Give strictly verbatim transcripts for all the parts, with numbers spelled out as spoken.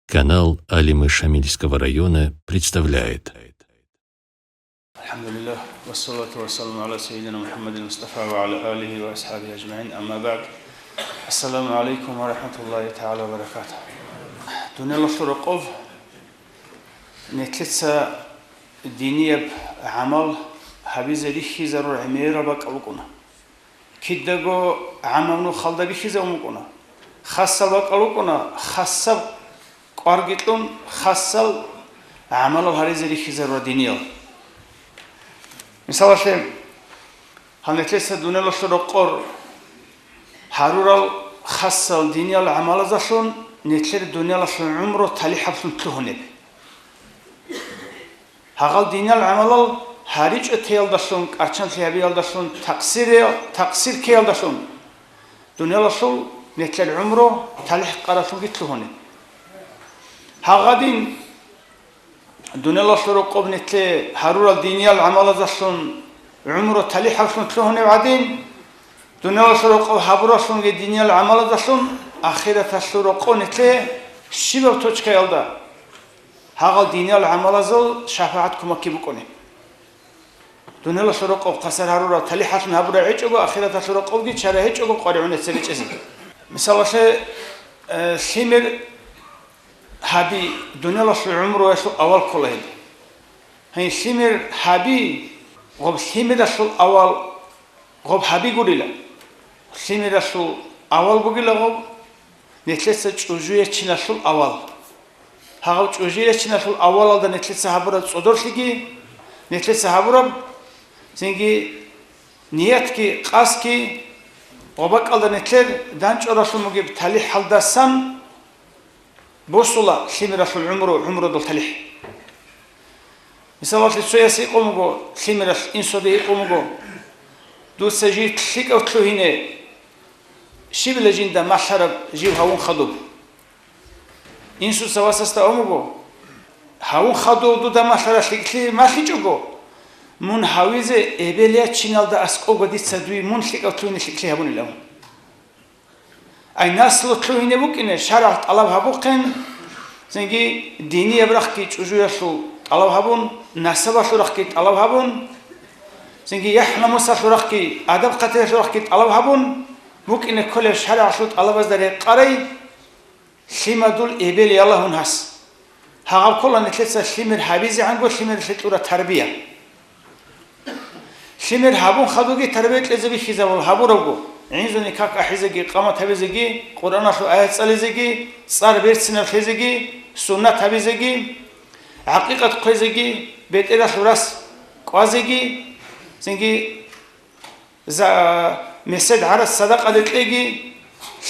Канал Алимы Шамильского района представляет. الحمد لله، والصلاة والسلام على سيدنا محمد المصطفى وعلى آله وأصحابه أجمعين، أما بعد. السلام عليكم ورحمة الله تعالى وبركاته. Дуниялалъул рокъов нилъеца динияб гӀамал гьабизе рихьизарул гӀемерал бакӀал букӀуна. Кидаго гӀамав нухалда бихьизабун букӀуна. Хасал бакӀал букӀуна, хасаб кӀварги кьун, хасал гӀамалал гьаризе рихьизарура диниял. Мисалалъе, гьанетлъеса дуниялалъул рокъор гьарурал хасал диниял гӀамалазалъун нилъер дуниялалъул гӀумру талихӀаблъун лъугьунеб. Гьагъал диниял гӀамалал гьаричӀо теялдалъун, кӀарчанлъи гьабиялдалъун, такъсире-, такъсир ккеялдалъун, дуниялалъул нилъер гӀумру талихӀ къаралъунги лъугьунеб. Гьагъадин дуниялалъул рокъоб нилъе гьарурал диниял гӀамалазалъун гӀумру талихӀаблъун лъугьунеб гӀадин, дуниялалъул рокъоб гьабуралъунги диниял гӀамалазалъун ахираталъул рокъоб нилъе щибаб точкаялда гьагъал диниял гӀамалазул шапагӀат кумекги букӀунеб. Дуниялалъул рокъоб хъасар гьарурал талихӀалъун гьабурал гьечӀого, ахираталъул рокъобги чара гьечӀого къваригӀун гьечӀезе. Мисалалъе, э, лъимер гьаби дуниялалъул гӀумруялъул авал ккола гьеб. Гьей, лъимер гьаби, гъоб лъимералъул авал, гъоб гьаби гурила. Лъимералъул авал бугила гъоб, нилъеца чӀужу ячиналъул авал. Гьагъав чӀужу ячиналъул авалалда нилъеца гьабураб цӀодорлъиги, нилъеца гьабураб цинги ниятги, къасдги, гъоб бакӀалда нилъер данчӀваралъун бугеб талихӀалдасан босула лъимералъул гӀумру, гӀумрудул талихӀ. Мисалалъе, цояс гьикъун буго, лъимералъ инсуде гьикъун буго: «Дуца жив лъикӀав лъугьине, щибила жинда малъараб жив гьавун хадуб?» Инсуца васасда абун буго: «Гьавун хадув дуда малъараб лъикӀлъи малъичӀого, мун гьавизе эбел ячиналда аскӀобго дица дуе мун лъикӀав лъугьине лъикӀлъи гьабунилан». Ай, наслу лъугьине букӀине шаргӀалъ тӀалаб гьабухъин, цинги динияб рахъги чӀужуялъул тӀалаб гьабун, насабалъул рахъги тӀалаб гьабун, цинги яхӀ-намусалъул рахъги, адаб-хъатиралъул рахъги тӀалаб гьабун букӀине кколеб шаргӀалъул тӀалабазда рекъарай лъимадул эбел ялагьун гьас. Гьагъаб ккола нилъеца лъимер гьабизегӀанго лъимералъе кьураб тарбия. Лъимер гьабун хадуги тарбия кьезе бихьизабул гьабурабго, гӀинзани как ахӀизеги, къамат гьабизеги, Къуръаналъул аят цӀализеги, цӀар берцинаб лъезеги, суннат гьабизеги, гӀакъикъат хъвезеги, бетӀералъул рас кӀвазеги, цинги за-, месед гӀарац садакъаде кьеги,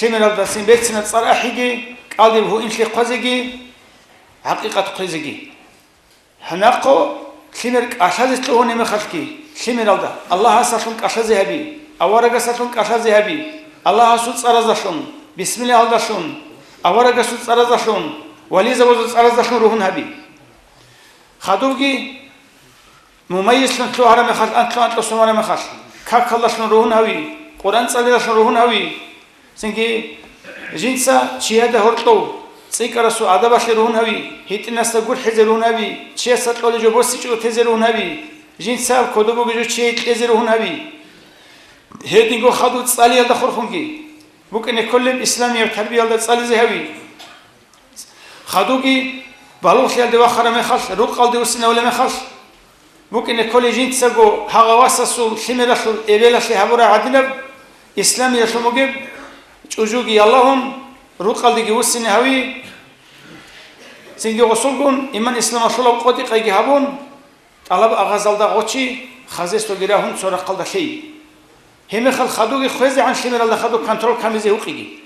лъимералдасин берцинаб цӀар ахӀиги, кӀалдиб гьуинлъи хъвазеги, гӀакъикъат хъвезеги. Гьанахъо лъимер кӀалъазе лъугьунеб мехалъги, лъимералда Аллагьасалъун кӀалъазе гьаби, аварагасалъун кӀалъазе гьаби, Аллагьасул цӀаразалъун, бисмиллагьалдалъун, аварагасул цӀаразалъун, вализабазул цӀаразалъун ругьун гьаби. Хадубги мумайизлъун лъугьараб мехалъ, анкьлу-анкьлу сумараб мехалъ, какалдалъун ругьун гьави, Къуръан цӀалидалъун ругьун гьави, цинги жинца чияда гьоркьов цӀикӀкӀарасул адабалъе ругьун гьави, гьитӀинасда гурхӀизе ругьун гьави, чиясда кьолеб жо босичӀого тезе ругьун гьави, жинца кодоб бугеб жо чияе кьезе ругьун гьави. Гьединго хадуб цӀалиялда хурхунги, букӀине кколеб исламияб тарбиялда цӀализе гьави. Хадубги балугълъиялде вахараб мехалъ, рукъалде вуссинавулеб мехалъ, букӀине кколей жинцаго гьагъа васасул лъимералъул эбелалъе гьабураб гӀадинаб исламиялъун бугеб чӀужуги ялагьун, рукъалдеги вуссине гьави. Цинги гъосулгун иман-исламалъулаб къотӀи-къайги гьабун, тӀалаб агъазалда гъочи, хозяйствоги рагьун цо рахъалда лъей. Гьебмехалъ хадубги хвезегӀан лъимералда хадуб контроль камизе гьукъиги.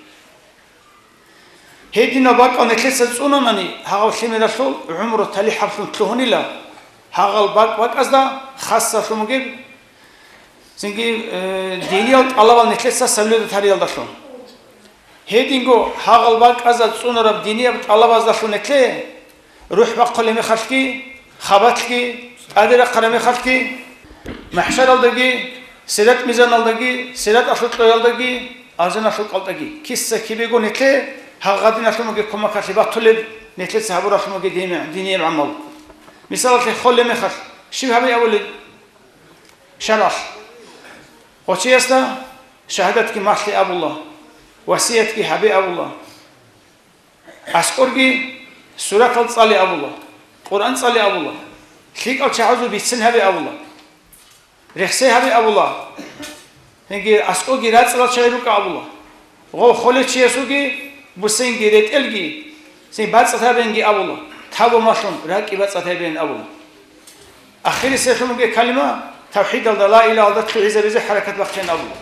Гьединаб бакӀал нилъеца цӀунанани, гьагъав лъимералъул гӀумру талихӀаблъун лъугьунила, гьагъал бакӀ-бакӀазда хасалъун бугеб, цинги, э, диниял тӀалабал нилъеца соблюдать гьариялдалъун. Гьединго гьагъал бакӀазда цӀунараб динияб тӀалабаздалъун нилъее рухӀ бахъулеб мехалъги, хабалъги, тӀаде рахъараб мехалъги, махӀшаралдаги, сират-мизаналдаги, сираталъул кьоялдаги, алжаналъул кӀалтӀаги, киса-кибего нилъее Гьагъадиналъумаги кумакалъе батулеб, нилъеца гьабуралъумаги дине-, динияб гӀамал. Мисалалъе, холеб мехалъ, щиб гьабе абулеб шаргӀалъ? Гъочиясда шагьадатги малъе абула, васиятги гьабе абула, аскӀорги суратал цӀале абула, Къуръан цӀале абула, лъикӀал чагӀазул бицин гьабе абула. Рехсей гьабе абула. Гьенги аскӀоги рацӀцӀалал чагӀи рукӀа абула. Гъов холев чиясулги, бусенги, ретӀелги, син бацӀцӀад гьабенги абула. Тавбу малъун, ракӀи бацӀцӀад гьабеян абула. Ахирисеблъунги калима тавхӀидалда, ла илагьалда лъугӀизабизе хӀаракат бахъеян абула.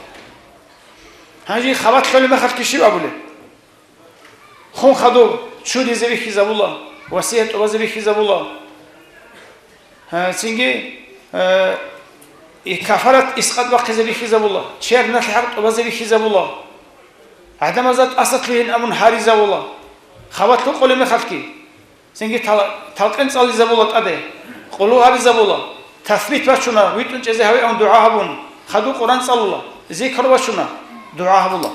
Гьанже хабат лъолеб мехалъги щиб абулеб? Хун хадуб чуризе бихьизабула, васият тӀубазе бихьизабула. Гьа, цинги, э, и кафарат искъат бахъизе бихьизабула, чияр налъи хӀакъ тӀубазе бихьизабула. ГӀадамазда тӀаса лъугьин абун гьаризабула. Хабат лъукъулеб мехалъги, цинги тал-, талкъин цӀализабула тӀаде, къулгьу гьабизабула, тасбит бачуна, витӀун чӀезе гьаве абун дугӀа гьабун, хадуб Къуръан цӀалула, зикр бачуна, дугӀа гьабула.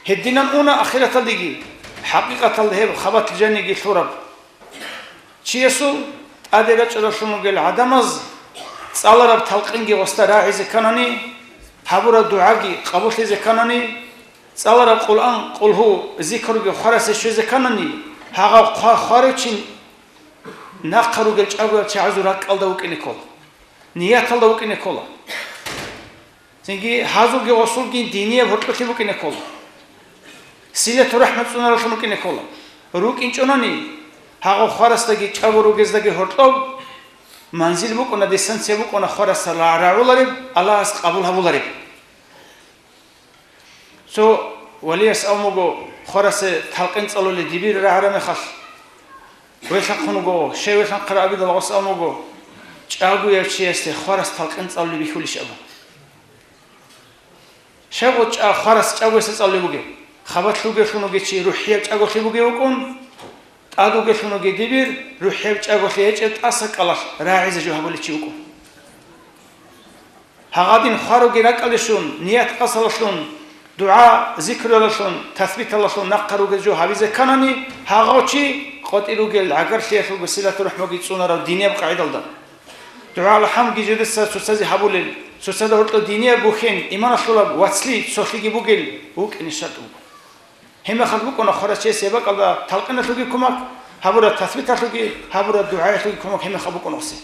Гьединан уна ахираталдеги, хӀакъикъаталда гьеб хабат жаниги лъураб. Чиясул тӀаде рачӀаралъун ругел гӀадамаз цӀалараб талкъинги гъосда рагӀизе кканани, гьабураб дугӀаги къабуллъизе кканани, цӀалараб Къуръан, къулгьу, зикруги хварасе щвезе кканани, гьагъав хъва-, хварав чи нахъа ругел чӀагоял чагӀазул ракӀалда вукӀине ккола, нияталда вукӀине ккола. Цинги гьазулги гъосулги динияб гьоркьолъи букӀине ккола. Силату рахӀмат цӀунаралъун рукӀине ккола. РукӀинчӀонани, гьагъав хварасдаги чӀаго ругездаги гьоркьоб манзил букӀуна, дистанция букӀуна хварасда ра-, рагӀулареб, Аллагьас къабул гьабулареб. Цо валияс абун буго, хварасе талкъин цӀалулел дибир рагӀараб мехалъ, велъахъун вуго, щай велъанхъара абидал гъос абун буго, чӀагояв чиясде хварас талкъин цӀалулеб бихьулищ абун. Щай гъо чӀа-, хварас чӀагоясда цӀалулеб бугеб? Хабат лъугевлъун вугев чи рухӀияб чӀаголъи бугев вукӀун, тӀад вугевлъун вугев дибир рухӀияб чӀаголъи гьечӀеб тӀаса кӀалалъ рагӀизе жо гьабулев чи вукӀун. Гьагъадин хваруги ракӀалдешун, ният-къасдалъун, дугӀа-зикруялъун, тасбиталъун нахъа ругел жо гьабизе кканани, гьагъав чи къотӀи ругел гӀагарлъиялъулго силату-рахӀмуги цӀунарав динияб къагӀидалда. ДугӀа-алхӀамги жидеца цоцазе гьабулел, цоцазда гьоркьоб динияб бухьен, иманалъулаб вацлъи цолъиги бугел вукӀине шартӀ буго. Гьеб мехалъ букӀуна хварасчиясе гьеб бакӀалда талкъиналъулги кумак гьабураб, тасбиталъулги гьабураб, дугӀаялъулги кумак гьеб мехалъ букӀуна гъосе.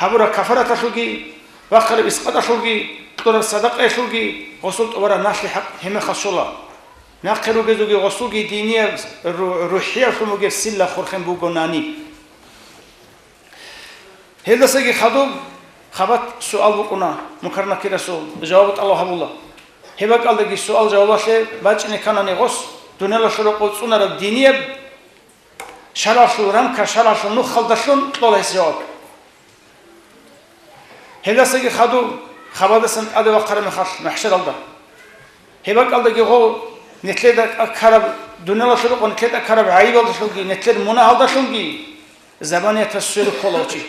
Гьабураб кафараталъулги, бахъараб искъаталъулги, кьураб садакъаялъулги гъосул тӀубараб налъи хӀакъ гьеб мехалъ щола. Нахъе ругезулги гъосулги динияб ру-, рухӀиялъун бугеб силла хурхен бугонани. Гьелдасаги хадуб хабат суал букӀуна Мункар-Накирасул, жаваб тӀалаб гьабула. Гьеб бакӀалдаги суал-жавабалъе бачӀине кканани гъос, дуниялалъул рокъоб цӀунараб динияб шаргӀалъул рамка, шаргӀалъул нухалдалъун кьола гьес жаваб. Гьелдасаги хадуб хабадасан тӀаде вахъараб мехалъ махӀшаралда. Гьеб бакӀалдаги гъов, нилъеда ккараб, дуниялалъул рокъоб нилъеда ккараб гӀайибалдалъунги, нилъер мунагьалдалъунги, забаниятас сверухъ ккола чи.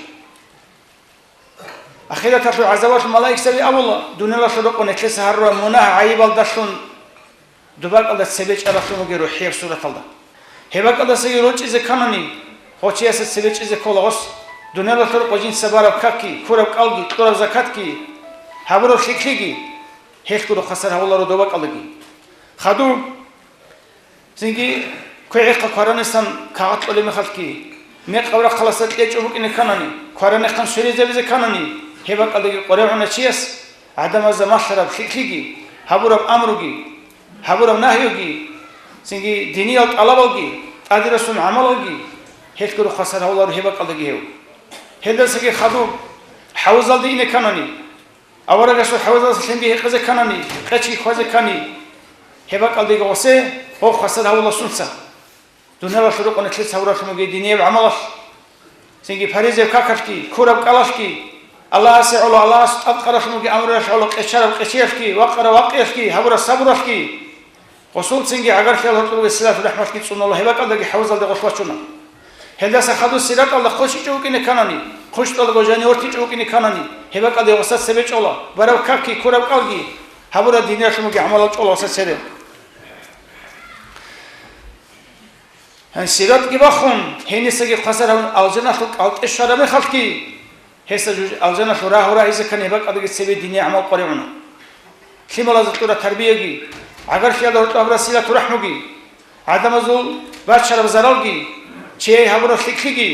Ахираталъул гӀазабалъул малаикзаби абула, дуниялалъул рокъоб нилъеца гьарураб мунагь-гӀайибалдалъун доб бакӀалда цебе чӀаралъун вугев рухӀияб сураталда. Гьеб бакӀалдасаги рорчӀизе кканани, гъов чиясда цебе чӀезе ккола гъос, дуниялалъул рокъоб жинца бараб какги, ккураб кӀалги, кьураб закатги, гьабураб лъикӀлъиги, гьелъго рухъ хвасар гьавуларо доб бакӀалдаги. Хадуб цинги квегӀехъа кваранасан кагъат кьолеб мехалъги, мекъаб рахъаласда кьечӀо букӀине кканани, кваранехъан сверизабизе кканани, гьеб бакӀалдаги къваригӀуна чияс, гӀадамазда малъараб лъикӀлъиги, гьабураб амруги, гьабураб нагьиги, цинги диниял тӀалабалги, тӀаде росун гӀамалалги, гьелъго рухъ хвасар гьавуларо гьеб бакӀалдаги гьев. Гьелдасаги хадуб хӀавзалде ине кканани, аварагасул хӀавзалдаса лъимги гьекъезе кканани, къечги хьвазе ккани, гьеб бакӀалдаги гъосе гъов хвасар гьавула сунца. Дуниялалъул рокъоб нилъеца гьабуралъун бугеб динияб гӀамалалъ, цинги паризаяб какалъги, ккураб кӀалалъги, Аллагьасе гӀоло, Аллагьасул тӀадкъаралъун бугеб амруялъ гӀоло къечараб къечиялъги, вакъараб вакъиялъги, гьабураб сабуралъги, гъосул цинги гӀагарлъиялъ гьоркьоб бугеб силату-рахӀматги цӀунула, гьеб бакӀалдаги хӀавзалде гъос вачуна. Гьелдаса хадуб сираталда хъущичӀо вукӀине кканани, хъущтӀалаго жанив вортичӀо вукӀине кканани, гьеб бакӀалде гъосда цебе чӀола, бараб какги, ккураб кӀалги, гьабураб диниялъун бугеб гӀамалал чӀола гъосда цере. Гьанже сиратги бахун, гьенисаги хвасар гьавун алжаналъул кӀалтӀе щвараб мехалъги, гьесда жуж-, алжаналъул рагьу рагьизе ккани гьеб бакӀалдаги цебе диниял гӀамал къваригӀуна. Лъималазе кьураб тарбияги, гӀагарлъиялда гьоркьоб гьабураб силату рахӀмуги, гӀадамазул бачараб заралги, чияе гьабураб лъикӀлъиги,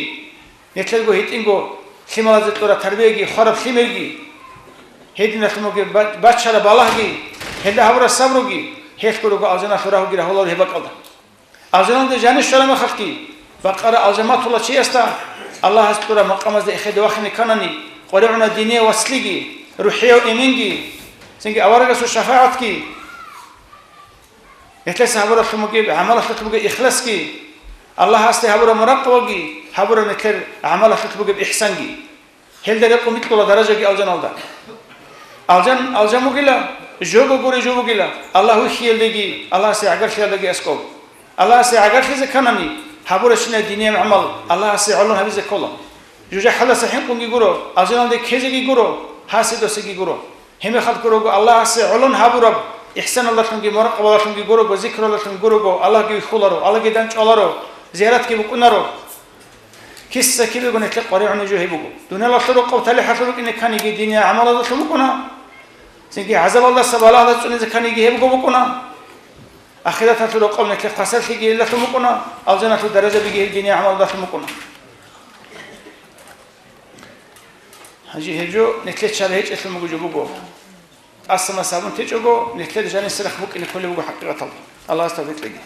нилъерго гьитӀинго лъималазе кьураб тарбияги, хвараб лъимерги, гьединалъун бугеб ба-, бачараб балагьги, гьелда гьабураб сабруги, гьелъго руго алжаналъул рагьуги рагьуларо гьеб бакӀалда. Алжаналде жанир щвараб мехалъги, бакъараб алжан батулев чиясда Аллагьас кьураб макъамазда эхеде вахине кканани, къваригӀуна динияв вацлъиги, рухӀияв эменги, цинги аварагасул шафагӀатги, нилъеца гьабуралъун бугеб гӀамалалъулъ бугеб ихласги, Аллагьасде гьабураб муракъабаги, гьабураб нилъер гӀамалалъулъ бугеб ихсанги. Гьелда рекъон бикьула даражаги алжаналда. Алжан, алжан бугила, жого гуре жо бугила, Аллагь вихьиялдеги, Аллагьасе гӀагарлъиялдеги аскӀоб. Аллагьасе гӀагарлъизе кканани, гьабурабщинаб диниял гӀамал Аллагьасе гӀолон гьабизе ккола. ЖужахӀалдаса хӀинкъунги гуро, алжаналде ккезеги гуро, гьасе досеги гуро. Гьеб мехалъ гурого Аллагьасе гӀолон гьабураб, ихсаналдалъунги муракъабаялдалъунги гурого, зикруялдалъунги гурого, Аллагьги вихьуларо, Аллагьги дандчӀваларо, зияратги букӀунаро. Киса-кибего нилъер къваригӀунеб жо гьеб буго. Дуниялалъул рокъоб талихӀалъур рукӀине кканиги диниял гӀамалалдалъун букӀуна, цинги гӀазабалдаса балагьалда цӀунизе кканиги гьебго букӀуна. Ахираталъул рокъоб нилъер хвасарлъиги гьелдалъун букӀуна, алжаналъул даражабиги гьел диниял гӀамалалдалъун букӀуна. Гьанже гьеб жо нилъер чара гьечӀелъун буго жо буго. ТӀаса-маса гьабун течӀого, нилъер жаниса рахъ букӀине кколеб буго хӀакъикъаталда. Аллагьас тавфикъ кьеги.